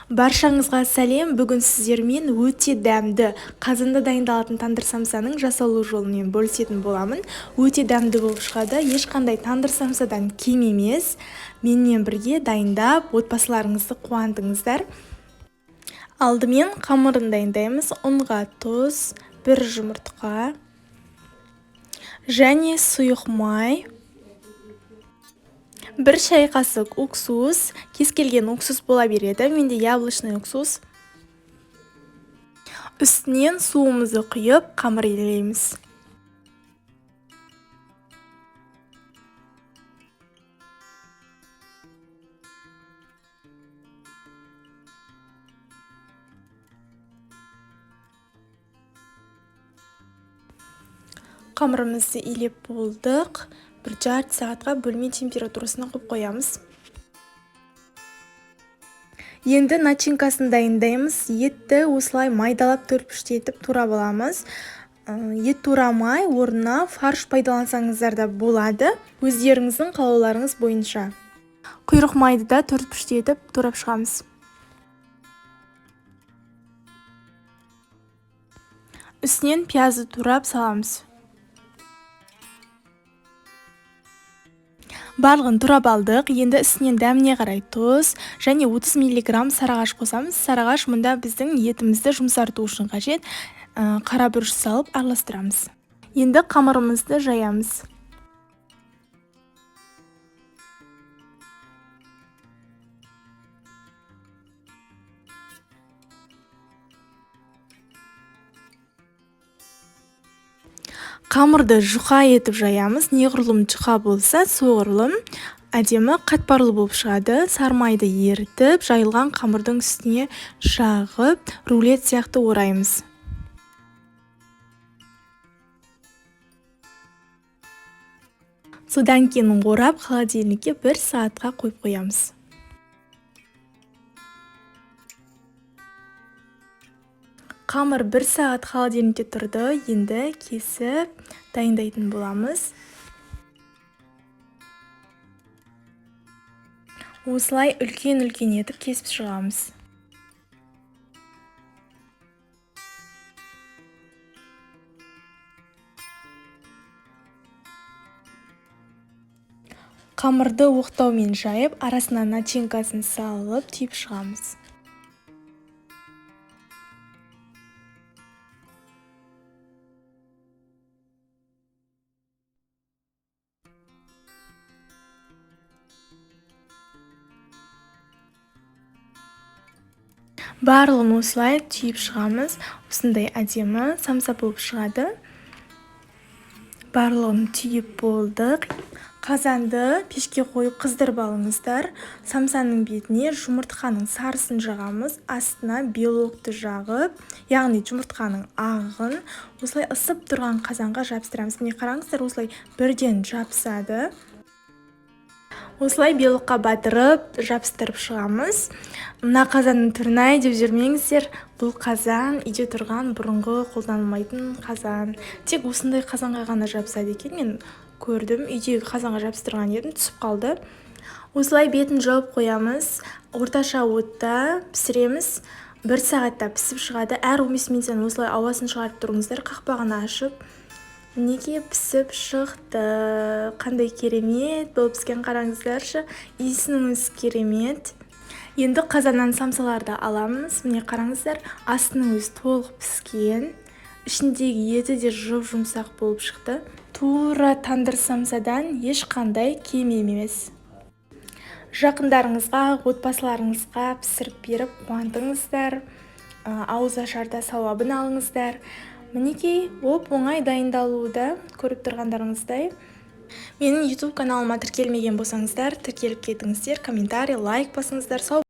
Баршаңызға сәлем! Бүгін сіздермен өте дәмді қазанда дайындалатын тандыр самсаның жасалу жолымен бөлісетін боламын. Өте дәмді болып шығады, ешқандай тандыр самсадан кем емес. Менімен бірге дайындап, отбасыларыңызды қуантыңыздар. Алдымен қамырын дайындаймыз. Ұнға тұз, бір жұмыртқа және сұйық май, 1 шай қасық уксус, кез келген уксус бола береді, менде яблочный уксус. Үстінен суымызды құйып, қамыр илейміз. Қамырымызды илеп болдық. 1,5 сағатқа бөлме температурасына қойып қоямыз. Енді начинкасын дайындаймыз. Етті осылай майдалап төртбұрышты етіп турап аламыз. Ет турамай, орнына фарш пайдалансаңыздар да болады, өздеріңіздің қалауларыңыз бойынша. Құйрық майды да төртбұрышты етіп турап шығамыз. Үстінен пиязды турап саламыз. Барлығын турап алдық. Енді үстінен дәміне қарай тұз және 30 миллиграмм сарыағаш қосамыз. Сарыағаш мұнда біздің етімізді жұмсарту үшін қажет. Қара бұрыш салып араластырамыз. Енді қамырымызды жаямыз. Қамырды жұқа етіп жаямыз. Неғұрлым жұқа болса, соғұрлым әдемі қатпарлы болып шығады. Сармайды ерітіп, жайылған қамырдың үстіне жағып, рулет сияқты ораймыз. Содан кейін орап, холодильникке 1 сағатқа қойып қоямыз. Қамыр 1 сағат холодильникте тұрды. Енді кесіп дайындайтын боламыз. Осылай үлкен-үлкен етіп кесіп шығамыз. Қамырды оқтаумен жайып, арасына начинкасын салып түйіп шығамыз. Барлығын осылай түйіп шығамыз. Осындай әдемі самса болып шығады. Барлығын түйіп болдық. Қазанды пешке қойып қыздырып алыңыздар. Самсаның бетіне жұмыртқаның сарысын жағамыз, астына белокты жағып, яғни жұмыртқаның ағын осылай ысып тұрған қазанға жабыстырамыз. Міне қараңыздар, осылай бірден жабысады. Осылай белокқа батырып, жабыстырып шығамыз. Мына қазанның түрін ай деп жүрмеңіздер. Бұл қазан үйде тұрған бұрынғы қолданылмайтын қазан. Тек осындай қазанға ғана жабысады екен. Мен көрдім, үйдегі қазанға жабыстырған едім, түсіп қалды. Осылай бетін жауып қоямыз. Орташа отта пісіреміз. 1 сағатта пісіп шығады. Әр 15 минуттан осылай ауасын шығарып тұрыңыздар, қақпағын ашып. Мінекей пісіп шықты. Қандай керемет болып піскен, қараңыздаршы. Иісінің өзі керемет. Енді қазаннан самсаларды аламыз. Міне қараңыздар, астының өзі толық піскен. Ішіндегі еті де жұп-жұмсақ болып шықты. Тура тандыр самсадан ешқандай кем емес. Жақындарыңызға, отбасыларыңызға пісіріп беріп қуантыңыздар. Ауыз ашарда сауабын алыңыздар. Мінекей, оп-оңай дайындалуы көріп тұрғандарыңыздай. Менің YouTube каналыма тіркелмеген болсаңыздар, тіркеліп кетіңіздер, комментарий, лайк басыңыздар. Сау